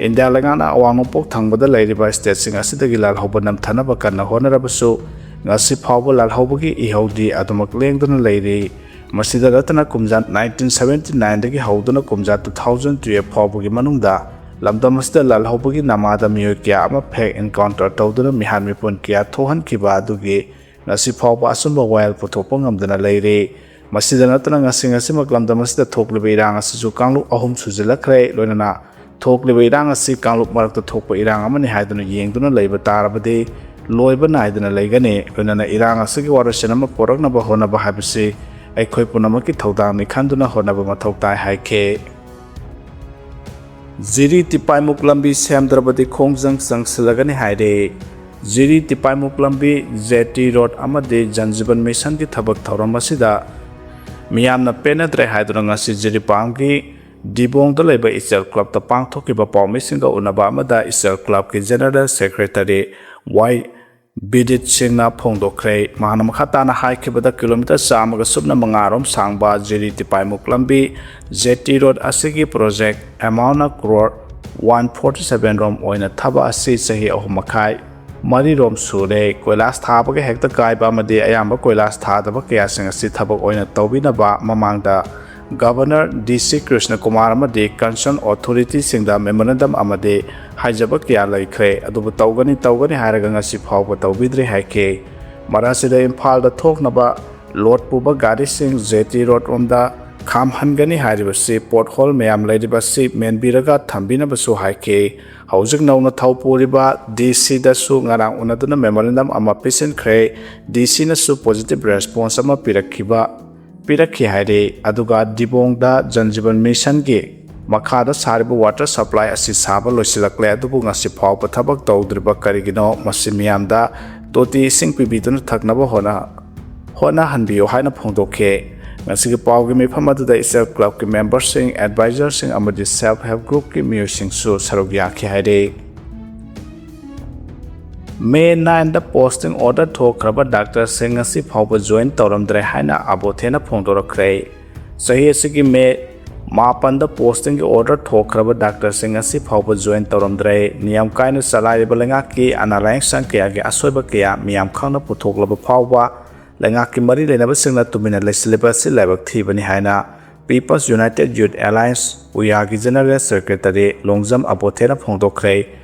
ꯏꯟꯗꯤꯌꯥ ꯂꯩꯉꯥꯛꯅ ꯑꯋꯥꯡ ꯅꯣꯡꯄꯣꯛ ꯊꯪꯕꯗ ꯂꯩꯔꯤꯕ ꯁ꯭ꯇꯦꯠꯁꯤꯡ ꯑꯁꯤꯗꯒꯤ ꯂꯥꯜꯍꯧꯕ ꯅꯝꯊꯅꯕ ꯀꯟꯅ ꯍꯣꯠꯅꯔꯕꯁꯨ, ꯉꯁꯤ ꯐꯥꯎꯕ ꯂꯥꯜꯍꯧꯕꯒꯤ ꯏꯍꯧꯗꯤ ꯑꯗꯨꯃꯛ ꯂꯦꯡꯗꯨꯅ ꯂꯩꯔꯤ꯫ ꯃꯁꯤꯗ ꯅꯠꯇꯅ ꯀꯨꯝꯖꯥ nineteen seventy nineꯗꯒꯤ ꯍꯧꯗꯨꯅ ꯀꯨꯝꯖꯥ two thousand twelve ꯐꯥꯎꯕꯒꯤ ꯃꯅꯨꯡꯗ ꯂꯝꯗꯝ ꯑꯁꯤꯗ ꯂꯥꯜꯍꯧꯕꯒꯤ ꯅꯃꯥꯗ ꯃꯤꯑꯣꯏ ꯀꯌꯥ ꯑꯃ ꯐꯦꯛ ꯏꯟꯀꯥꯎꯟꯇꯔ ꯇꯧꯗꯨꯅ ꯃꯤꯍꯥꯠ ꯃꯤꯄꯨꯟ ꯀꯌꯥ ꯊꯣꯛꯍꯟꯈꯤꯕ ꯑꯗꯨꯒꯤ ꯉꯁꯤ ꯐꯥꯎꯕ ꯑꯆꯨꯝꯕ ꯋꯥꯌꯦꯜ ꯄꯨꯊꯣꯛꯄ ꯉꯝꯗꯅ ꯂꯩꯔꯤ꯫ ꯃꯁꯤꯗ ꯅꯠꯇꯅ ꯉꯁꯤ ꯉꯁꯤꯃꯛ ꯂꯝꯗꯝ ꯑꯁꯤꯗ ꯊꯣꯛꯂꯤꯕ ꯏꯔꯥꯡ ꯑꯁꯤꯁꯨ ꯀꯥꯡꯂꯨꯞ ꯑꯍꯨꯝ ꯁꯨꯖꯤꯜꯂꯛꯈ꯭ꯔꯦ꯫ ꯂꯣꯏꯅꯅ ꯊꯣꯛꯂꯤꯕ ꯏꯔꯥꯡ ꯑꯁꯤ ꯀꯥꯡꯂꯨꯞ ꯃꯔꯛꯇ ꯊꯣꯛꯄ ꯏꯔꯥꯡ ꯑꯃꯅꯤ ꯍꯥꯏꯗꯨꯅ ꯌꯦꯡꯗꯨꯅ ꯂꯩꯕ ꯇꯥꯔꯕꯗꯤ ꯂꯣꯏꯕ ꯅꯥꯏꯗꯅ ꯂꯩꯒꯅꯤ꯫ ꯂꯣꯏꯅꯅ ꯏꯔꯥꯡ ꯑꯁꯤꯒꯤ ꯋꯥꯔꯣꯏꯁꯤꯟ ꯑꯃ ꯄꯨꯔꯛꯅꯕ ꯍꯣꯠꯅꯕ ꯍꯥꯏꯕꯁꯤ ꯑꯩꯈꯣꯏ ꯄꯨꯝꯅꯃꯛꯀꯤ ꯊꯧꯗꯥꯡꯅꯤ ꯈꯟꯗꯨꯅ ꯍꯣꯠꯅꯕ ꯃꯊꯧ ꯇꯥꯏ ꯍꯥꯏꯈꯤ꯫ ꯖꯤꯔꯤ ꯇꯤꯄꯥꯏꯃꯨꯛ ꯂꯝꯕꯤ ꯁꯦꯝꯗ꯭ꯔꯕꯗꯤ ꯈꯣꯡꯖꯪ ꯆꯪꯁꯤꯜꯂꯒꯅꯤ ꯍꯥꯏꯔꯦ꯫ ꯖꯤꯔꯤ ꯇꯤꯄꯥꯏꯃꯨꯛ ꯂꯝꯕꯤ, ꯖꯦꯇꯤ ꯔꯣꯗ ꯑꯃꯗꯤ ꯖꯟ ꯖꯤꯕꯟ ꯃꯤꯁꯟꯒꯤ ꯊꯕꯛ ꯊꯧꯔꯝ ꯑꯁꯤꯗ ꯃꯤꯌꯥꯝꯅ ꯄꯦꯟꯅꯗ꯭ꯔꯦ ꯍꯥꯏꯗꯨꯅ ꯉꯁꯤ ꯖꯤꯔꯤꯕꯥꯝꯒꯤ ꯗꯤꯕꯣꯡꯗ ꯂꯩꯕ ꯏꯆꯦꯜ ꯀ꯭ꯂꯕꯇ ꯄꯥꯡꯊꯣꯛꯈꯤꯕ ꯄꯥꯎꯃꯤꯁꯤꯡꯒ ꯎꯅꯕ ꯑꯃꯗ ꯏꯆꯦꯜ ꯀ꯭ꯂꯕꯀꯤ ꯖꯦꯅꯔꯦꯜ ꯁꯦꯀ꯭ꯔꯦꯇꯔꯤ ꯋꯥꯏ ꯕꯤꯗꯤꯠ ꯁꯤꯡꯅ ꯐꯣꯡꯗꯣꯛꯈ꯭ꯔꯦ꯫ ꯃꯍꯥꯛꯅ ꯃꯈꯥ ꯇꯥꯅ ꯍꯥꯏꯈꯤꯕꯗ, ꯀꯤꯂꯣꯃꯤꯇꯔ ꯆꯥꯝꯃꯒ ꯁꯨꯞꯅ ꯃꯉꯥ ꯔꯣꯝ ꯁꯥꯡꯕ ꯖꯤꯔꯤ ꯇꯤꯄꯥꯏꯃꯨꯛ ꯂꯝꯕꯤ, ꯖꯦꯇꯤ ꯔꯣꯗ ꯑꯁꯤꯒꯤ ꯄ꯭ꯔꯣꯖꯦꯛ ꯑꯦꯃꯥꯎꯟꯅ ꯀ꯭ꯔꯣꯔ ꯋꯥꯟ ꯐꯣꯔꯇꯤ ꯁꯚꯦꯟ ꯔꯣꯝ ꯑꯣꯏꯅ ꯊꯥꯕ ꯑꯁꯤ ꯆꯍꯤ ꯑꯍꯨꯝ ꯃꯈꯥꯏ, ꯃꯔꯤ ꯔꯣꯝ ꯁꯨꯔꯦ꯫ ꯀꯣꯏꯂꯥꯁ ꯊꯥꯕꯒ ꯍꯦꯛꯇ ꯀꯥꯏꯕ ꯑꯃꯗꯤ ꯑꯌꯥꯝꯕ ꯀꯣꯏꯂꯥꯁ ꯊꯥꯗꯕ ꯀꯌꯥꯁꯤꯡ ꯑꯁꯤ ꯊꯕꯛ ꯑꯣꯏꯅ ꯇꯧꯕꯤꯅꯕ ꯃꯃꯥꯡꯗ ꯒꯕꯔꯅꯔ ꯗꯤ ꯁꯤ ꯀ꯭ꯔꯤꯁꯅ ꯀꯨꯃꯥꯔ ꯑꯃꯗꯤ ꯀꯟꯁꯔꯟ ꯑꯣꯊꯣꯔꯤꯇꯤꯁꯤꯡꯗ ꯃꯦꯃꯣꯔꯦꯟꯗꯝ ꯑꯃꯗꯤ ꯍꯥꯏꯖꯕ ꯀꯌꯥ ꯂꯩꯈ꯭ꯔꯦ꯫ ꯑꯗꯨꯕꯨ ꯇꯧꯒꯅꯤ, ꯇꯧꯒꯅꯤ ꯍꯥꯏꯔꯒ ꯉꯁꯤ ꯐꯥꯎꯕ ꯇꯧꯕꯤꯗ꯭ꯔꯦ ꯍꯥꯏꯈꯤ꯫ ꯃꯔꯛ ꯑꯁꯤꯗ ꯏꯝꯐꯥꯜꯗ ꯊꯣꯛꯅꯕ ꯂꯣꯗ ꯄꯨꯕ ꯒꯥꯔꯤꯁꯤꯡ ꯖꯦ ꯇꯤ ꯔꯣꯗ ꯔꯣꯝꯗ ꯈꯥꯝꯍꯟꯒꯅꯤ ꯍꯥꯏꯔꯤꯕꯁꯤ ꯄꯣꯠꯍꯣꯜ ꯃꯌꯥꯝ ꯂꯩꯔꯤꯕ ꯑꯁꯤ ꯃꯦꯟꯕꯤꯔꯒ ꯊꯝꯕꯤꯅꯕꯁꯨ ꯍꯥꯏꯈꯤ꯫ ꯍꯧꯖꯤꯛ ꯅꯧꯅ ꯊꯧ ꯄꯨꯔꯤꯕ ꯗꯤ ꯁꯤꯗꯁꯨ ꯉꯔꯥꯡ ꯎꯅꯗꯨꯅ ꯃꯦꯃꯣꯔꯦꯟꯗꯝ ꯑꯃ ꯄꯤꯁꯤꯟꯈ꯭ꯔꯦ꯫ ꯗꯤ ꯁꯤꯅꯁꯨ ꯄꯣꯖꯤꯇꯤꯚ ꯔꯦꯁꯄꯣꯟꯁ ꯑꯃ ꯄꯤꯔꯛꯈꯤꯕ, ꯄꯤꯔꯛꯈꯤ ꯍꯥꯏꯔꯤ꯫ ꯑꯗꯨꯒ ꯗꯤꯕꯣꯡꯗ ꯖꯟ ꯖꯤꯕꯟ ꯃꯤꯁꯟꯒꯤ ꯃꯈꯥꯗ ꯁꯥꯔꯤꯕ ꯋꯥꯇꯔ ꯁꯄ꯭ꯂꯥꯏ ꯑꯁꯤ ꯁꯥꯕ ꯂꯣꯏꯁꯤꯜꯂꯛꯂꯦ, ꯑꯗꯨꯕꯨ ꯉꯁꯤ ꯐꯥꯎꯕ ꯊꯕꯛ ꯇꯧꯗ꯭ꯔꯤꯕ ꯀꯔꯤꯒꯤꯅꯣ? ꯃꯁꯤ ꯃꯤꯌꯥꯝꯗ ꯇꯣꯇꯤ ꯏꯁꯤꯡ ꯄꯤꯕꯤꯗꯨꯅ ꯊꯛꯅꯕ ꯍꯣꯠꯅ-, ꯍꯣꯠꯅꯍꯟꯕꯤꯌꯨ ꯍꯥꯏꯅ ꯐꯣꯡꯗꯣꯛꯈꯤ꯫ ꯉꯁꯤꯒꯤ ꯄꯥꯎꯒꯤ ꯃꯤꯐꯝ ꯑꯗꯨꯗ ꯏꯆꯦꯜ ꯀ꯭ꯂꯕꯀꯤ ꯃꯦꯝꯕꯔꯁꯤꯡ, ꯑꯦꯗꯚꯥꯏꯖꯔꯁꯤꯡ ꯑꯃꯗꯤ ꯁꯦꯜꯐ ꯍꯦꯜꯞ ꯒ꯭ꯔꯨꯞꯀꯤ ꯃꯤꯑꯣꯏꯁꯤꯡꯁꯨ ꯁꯔꯨꯛ ꯌꯥꯈꯤ ꯍꯥꯏꯔꯤ꯫ ꯃꯦ ꯅꯥꯏꯟꯗ ꯄꯣꯁꯇꯤꯡ ꯑꯣꯔꯗꯔ ꯊꯣꯛꯈ꯭ꯔꯕ ꯗꯥꯛꯇꯔꯁꯤꯡ ꯉꯁꯤ ꯐꯥꯎꯕ ꯖꯣꯏꯟ ꯇꯧꯔꯝꯗ꯭ꯔꯦ ꯍꯥꯏꯅ ꯑꯕꯣꯊꯦꯅ ꯐꯣꯡꯗꯣꯔꯛꯈ꯭ꯔꯦ꯫ ꯆꯍꯤ ꯑꯁꯤꯒꯤ ꯃꯦ ꯃꯥꯄꯟꯗ ꯄꯣꯁꯇꯤꯡꯒꯤ ꯑꯣꯔꯗꯔ ꯊꯣꯛꯈ꯭ꯔꯕ ꯗꯥꯛꯇꯔꯁꯤꯡ ꯉꯁꯤ ꯐꯥꯎꯕ ꯖꯣꯏꯟ ꯇꯧꯔꯝꯗ꯭ꯔꯦ꯫ ꯅꯤꯌꯝ ꯀꯥꯏꯅ ꯆꯂꯥꯏꯔꯤꯕ ꯂꯩꯉꯥꯛꯀꯤ ꯑꯅꯥ ꯂꯥꯌꯦꯡ ꯁꯪ ꯀꯌꯥꯒꯤ ꯑꯁꯣꯏꯕ ꯀꯌꯥ ꯃꯤꯌꯥꯝ ꯈꯪꯅ ꯄꯨꯊꯣꯛꯂꯕ ꯐꯥꯎꯕ ꯂꯩꯉꯥꯛꯀꯤ ꯃꯔꯤ ꯂꯩꯅꯕꯁꯤꯡꯅ ꯇꯨꯃꯤꯟꯅ ꯂꯩꯁꯤꯜꯂꯤꯕ ꯑꯁꯤ ꯂꯥꯏꯕꯛ ꯊꯤꯕꯅꯤ ꯍꯥꯏꯅ People's United Youth Alliance, ꯄꯨꯌꯥꯒꯤ ꯖꯦꯅꯔꯦꯜ ꯁꯦꯀ꯭ꯔꯦꯇꯔꯤ ꯂꯣꯡꯖꯝ ꯑꯕꯣꯊꯦꯅ ꯐꯣꯡꯗꯣꯛꯈ꯭ꯔꯦ꯫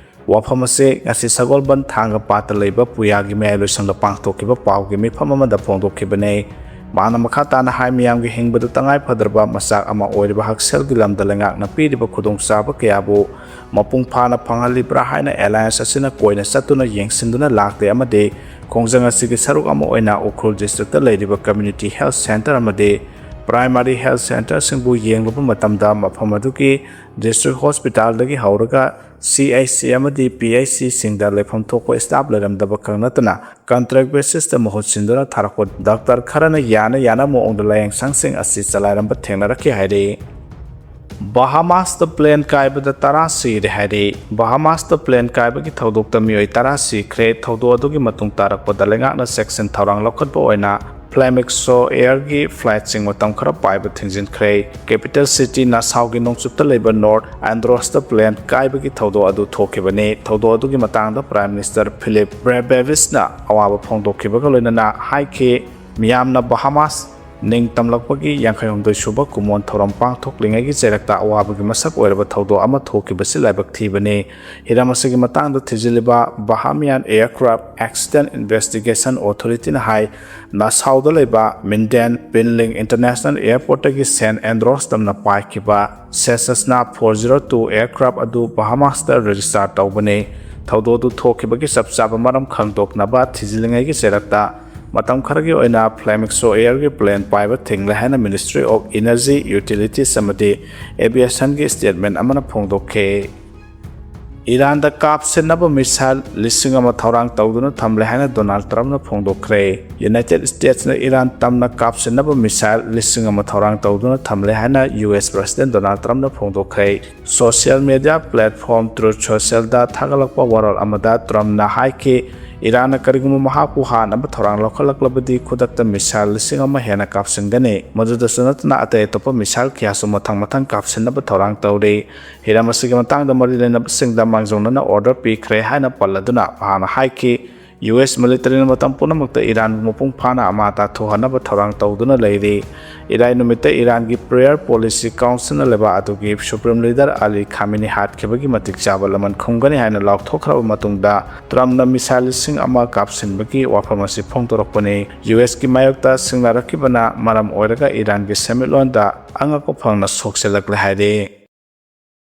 ꯋꯥꯐꯝ ꯑꯁꯤ ꯉꯁꯤ ꯁꯒꯣꯜꯕꯟ ꯊꯥꯡꯒ ꯄꯥꯠꯇ ꯂꯩꯕ ꯄꯨꯌꯥꯒꯤ ꯃꯌꯥꯏ ꯂꯣꯏꯁꯪꯗ ꯄꯥꯡꯊꯣꯛꯈꯤꯕ ꯄꯥꯎꯒꯤ ꯃꯤꯐꯝ ꯑꯃꯗ ꯐꯣꯡꯗꯣꯛꯈꯤꯕꯅꯤ꯫ ꯃꯥꯅ ꯃꯈꯥ ꯇꯥꯅ ꯍꯥꯏ, ꯃꯤꯌꯥꯝꯒꯤ ꯍꯤꯡꯕꯗ ꯇꯉꯥꯏ ꯐꯗ꯭ꯔꯕ ꯃꯆꯥꯛ ꯑꯃ ꯑꯣꯏꯔꯤꯕ ꯍꯛꯁꯦꯜꯒꯤ ꯂꯝꯗ ꯂꯩꯉꯥꯛꯅ ꯄꯤꯔꯤꯕ ꯈꯨꯗꯣꯡꯆꯥꯕ ꯀꯌꯥꯕꯨ ꯃꯄꯨꯡ ꯐꯥꯅ ꯐꯪꯍꯜꯂꯤꯕ꯭ꯔꯥ ꯍꯥꯏꯅ ꯑꯦꯂꯥꯌꯟꯁ ꯑꯁꯤꯅ ꯀꯣꯏꯅ ꯆꯠꯇꯨꯅ ꯌꯦꯡꯁꯤꯟꯗꯨꯅ ꯂꯥꯛꯇꯦ ꯑꯃꯗꯤ ꯈꯣꯡꯖꯪ ꯑꯁꯤꯒꯤ ꯁꯔꯨꯛ ꯑꯃ ꯑꯣꯏꯅ ꯎꯈ꯭ꯔꯨꯜ ꯗꯤꯁꯇ꯭ꯔꯤꯛꯇ ꯂꯩꯔꯤꯕ ꯀꯝꯃ꯭ꯌꯨꯅꯤꯇꯤ ꯍꯦꯜꯊ ꯁꯦꯟꯇꯔ ꯑꯃꯗꯤ ꯄ꯭ꯔꯥꯏꯃꯥꯔꯤ ꯍꯦꯜꯊ ꯁꯦꯟꯇꯔꯁꯤꯡꯕꯨ ꯌꯦꯡꯂꯨꯕ ꯃꯇꯝꯗ ꯃꯐꯝ ꯑꯗꯨꯒꯤ ꯗꯤꯁꯇ꯭ꯔꯤꯛ ꯍꯣꯁꯄꯤꯇꯥꯜꯗꯒꯤ ꯍꯧꯔꯒ ꯁꯤ ꯑꯩꯆ ꯁꯤ ꯑꯃꯗꯤ ꯄꯤ ꯑꯩꯆ ꯁꯤꯁꯤꯡꯗ ꯂꯩꯐꯝ ꯊꯣꯛꯄ ꯁ꯭ꯇꯥꯐ ꯂꯩꯔꯝꯗꯕ ꯈꯛ ꯅꯠꯇꯅ ꯀꯟꯇ꯭ꯔꯦꯛ ꯕꯦꯁꯤꯁꯇ ꯃꯍꯨꯠ ꯁꯤꯟꯗꯨꯅ ꯊꯥꯔꯛꯄ ꯗꯥꯛꯇꯔ ꯈꯔꯅ ꯌꯥꯅ ꯌꯥꯅꯕ ꯃꯑꯣꯡꯗ ꯂꯥꯌꯦꯡꯁꯪꯁꯤꯡ ꯑꯁꯤ ꯆꯂꯥꯏꯔꯝꯕ ꯊꯦꯡꯅꯔꯛꯈꯤ ꯍꯥꯏꯔꯤ꯫ ꯕꯍꯥꯃꯥꯁꯇ ꯄ꯭ꯂꯦꯟ ꯀꯥꯏꯕꯗ ꯇꯔꯥ ꯁꯤꯔꯦ ꯍꯥꯏꯔꯤ꯫ ꯕꯍꯥꯃꯥꯁꯇ ꯄ꯭ꯂꯦꯟ ꯀꯥꯏꯕꯒꯤ ꯊꯧꯗꯣꯛꯇ ꯃꯤꯑꯣꯏ ꯇꯔꯥ ꯁꯤꯈ꯭ꯔꯦ꯫ ꯊꯧꯗꯣꯛ ꯑꯗꯨꯒꯤ ꯃꯇꯨꯡ ꯇꯥꯔꯛꯄꯗ ꯂꯩꯉꯥꯛꯅ ꯆꯦꯛꯁꯤꯟ ꯊꯧꯔꯥꯡ ꯂꯧꯈꯠꯄ ꯑꯣꯏꯅ Flamico Airꯒꯤ flightꯁꯤꯡ ꯃꯇꯝ ꯈꯔ ꯄꯥꯏꯕ ꯊꯤꯡꯖꯤꯟꯈ꯭ꯔꯦ꯫ Capital city ꯅꯥꯁꯥꯎꯒꯤ ꯅꯣꯡꯆꯨꯞꯇ ꯂꯩꯕ North Androsta plane ꯀꯥꯏꯕꯒꯤ ꯊꯧꯗꯣꯛ ꯑꯗꯨ ꯊꯣꯛꯈꯤꯕꯅꯤ꯫ ꯊꯧꯗꯣꯛ ꯑꯗꯨꯒꯤ ꯃꯇꯥꯡꯗ Prime Minister Philip Brebevitsꯅ ꯑꯋꯥꯕ ꯐꯣꯡꯗꯣꯛꯈꯤꯕꯒ ꯂꯣꯏꯅꯅ ꯍꯥꯏꯈꯤ, ꯃꯤꯌꯥꯝꯅ Bahamas ꯅꯤꯡꯇꯝꯂꯛꯄꯒꯤ ꯌꯥꯡꯈꯩ ꯍꯨꯝꯗꯣꯏ ꯁꯨꯕ ꯀꯨꯝꯑꯣꯟ ꯊꯧꯔꯝ ꯄꯥꯡꯊꯣꯛꯂꯤꯉꯩꯒꯤ ꯆꯩꯔꯛꯇ ꯑꯋꯥꯕꯒꯤ ꯃꯁꯛ ꯑꯣꯏꯔꯕ ꯊꯧꯗꯣꯛ ꯑꯃ ꯊꯣꯛꯈꯤꯕꯁꯤ ꯂꯥꯏꯕꯛ ꯊꯤꯕꯅꯤ꯫ ꯍꯤꯔꯝ ꯑꯁꯤꯒꯤ ꯃꯇꯥꯡꯗ ꯊꯤꯖꯤꯜꯂꯤꯕ Bahamian Aircraft Accident Investigation Authorityꯅ ꯍꯥꯏ, ꯅꯥꯁꯥꯎꯗ ꯂꯩꯕ Mindon Pinling International Airportꯇꯒꯤ Saint Andrews ꯇꯝꯅ ꯄꯥꯏꯈꯤꯕ Cessna four zero two aircraft ꯑꯗꯨ Bahamasꯇ register ꯇꯧꯕꯅꯤ꯫ ꯊꯧꯗꯣꯛ ꯑꯗꯨ ꯊꯣꯛꯈꯤꯕꯒꯤ ꯆꯞ ꯆꯥꯕ ꯃꯔꯝ ꯈꯪꯗꯣꯛꯅꯕ ꯊꯤꯖꯤꯜꯂꯤꯉꯩꯒꯤ ꯆꯩꯔꯛꯇ ꯃꯇꯝ ꯈꯔꯒꯤ ꯑꯣꯏꯅ Flamico Airꯒꯤ plane ꯄꯥꯏꯕ ꯊꯤꯡꯂꯦ ꯍꯥꯏꯅ Ministry of Energy, Utilities ꯑꯃꯗꯤ Aviationꯒꯤ statement ꯑꯃꯅ ꯐꯣꯡꯗꯣꯛꯈꯤ꯫ ꯏꯔꯥꯟꯗ ꯀꯥꯞꯁꯤꯟꯅꯕ missile ꯂꯤꯁꯤꯡ ꯑꯃ ꯊꯧꯔꯥꯡ ꯇꯧꯗꯨꯅ ꯊꯝꯂꯦ ꯍꯥꯏꯅ ꯗꯣꯅꯥꯜꯗ ꯇ꯭ꯔꯝꯞꯅ ꯐꯣꯡꯗꯣꯛꯈ꯭ꯔꯦ꯫ ꯌꯨꯅꯥꯏꯇꯦꯗ ꯁ꯭ꯇꯦꯠꯁꯅ ꯏꯔꯥꯟ ꯇꯝꯅ ꯀꯥꯞꯁꯤꯟꯅꯕ missile ꯂꯤꯁꯤꯡ ꯑꯃ ꯊꯧꯔꯥꯡ ꯇꯧꯗꯨꯅ ꯊꯝꯂꯦ ꯍꯥꯏꯅ ꯌꯨ ꯑꯦꯁ President ꯗꯣꯅꯥꯜꯗ ꯇ꯭ꯔꯝꯞꯅ ꯐꯣꯡꯗꯣꯛꯈ꯭ꯔꯦ꯫ Social media platform Truth Socialꯗ ꯊꯥꯒꯠꯂꯛꯄ ꯋꯥꯔꯣꯜ ꯑꯃꯗ ꯇ꯭ꯔꯝꯞꯅ ꯍꯥꯏꯈꯤ, ꯏꯔꯥꯟꯅ ꯀꯔꯤꯒꯨꯝꯕ ꯃꯍꯥꯛꯄꯨ ꯍꯥꯠꯅꯕ ꯊꯧꯔꯥꯡ ꯂꯧꯈꯠꯂꯛꯂꯕꯗꯤ ꯈꯨꯗꯛꯇ missile ꯂꯤꯁꯤꯡ ꯑꯃ ꯍꯦꯟꯅ ꯀꯥꯞꯁꯤꯟꯒꯅꯤ꯫ ꯃꯗꯨꯗꯁꯨ ꯅꯠꯇꯅ ꯑꯇꯩ ꯑꯇꯣꯞꯄ missile ꯀꯌꯥꯁꯨ ꯃꯊꯪ ꯃꯊꯪ ꯀꯥꯞꯁꯤꯟꯅꯕ ꯊꯧꯔꯥꯡ ꯇꯧꯔꯤ꯫ ꯍꯤꯔꯝ ꯑꯁꯤꯒꯤ ꯃꯇꯥꯡꯗ ꯃꯔꯤ ꯂꯩꯅꯕꯁꯤꯡꯗ ꯃꯥꯡꯖꯧꯅꯅ order ꯄꯤꯈ꯭ꯔꯦ ꯍꯥꯏꯅ ꯄꯜꯂꯗꯨꯅ ꯃꯍꯥꯛꯅ ꯍꯥꯏꯈꯤ, ꯌꯨ ꯑꯦꯁ militaryꯅ ꯃꯇꯝ ꯄꯨꯝꯅꯃꯛꯇ ꯏꯔꯥꯟꯕꯨ ꯃꯄꯨꯡ ꯐꯥꯅ ꯑꯃꯥ ꯇꯥꯊꯣꯛꯍꯟꯅꯕ ꯊꯧꯔꯥꯡ ꯇꯧꯗꯨꯅ ꯂꯩꯔꯤ꯫ ꯏꯔꯥꯏ ꯅꯨꯃꯤꯠꯇ ꯏꯔꯥꯟꯒꯤ Prayer Policy Councilꯅ ꯂꯩꯕꯥꯛ ꯑꯗꯨꯒꯤ Supreme Leader Ali Khamenei ꯍꯥꯠꯈꯤꯕꯒꯤ ꯃꯇꯤꯛ ꯆꯥꯕ ꯂꯃꯟ ꯈꯨꯝꯒꯅꯤ ꯍꯥꯏꯅ ꯂꯥꯎꯊꯣꯛꯈ꯭ꯔꯕ ꯃꯇꯨꯡꯗ ꯇ꯭ꯔꯝꯞꯅ missile ꯂꯤꯁꯤꯡ ꯑꯃ ꯀꯥꯞꯁꯤꯟꯕꯒꯤ ꯋꯥꯐꯝ ꯑꯁꯤ ꯐꯣꯡꯗꯣꯔꯛꯄꯅꯤ꯫ ꯌꯨ ꯑꯦꯁꯀꯤ ꯃꯥꯌꯣꯛꯇ ꯁꯤꯡꯅꯔꯛꯈꯤꯕꯅ ꯃꯔꯝ ꯑꯣꯏꯔꯒ ꯏꯔꯥꯟꯒꯤ ꯁꯦꯟꯃꯤꯠꯂꯣꯟꯗ ꯑꯉꯛꯄ ꯐꯪꯅ ꯁꯣꯛꯆꯤꯜꯂꯛꯂꯦ ꯍꯥꯏꯔꯤ꯫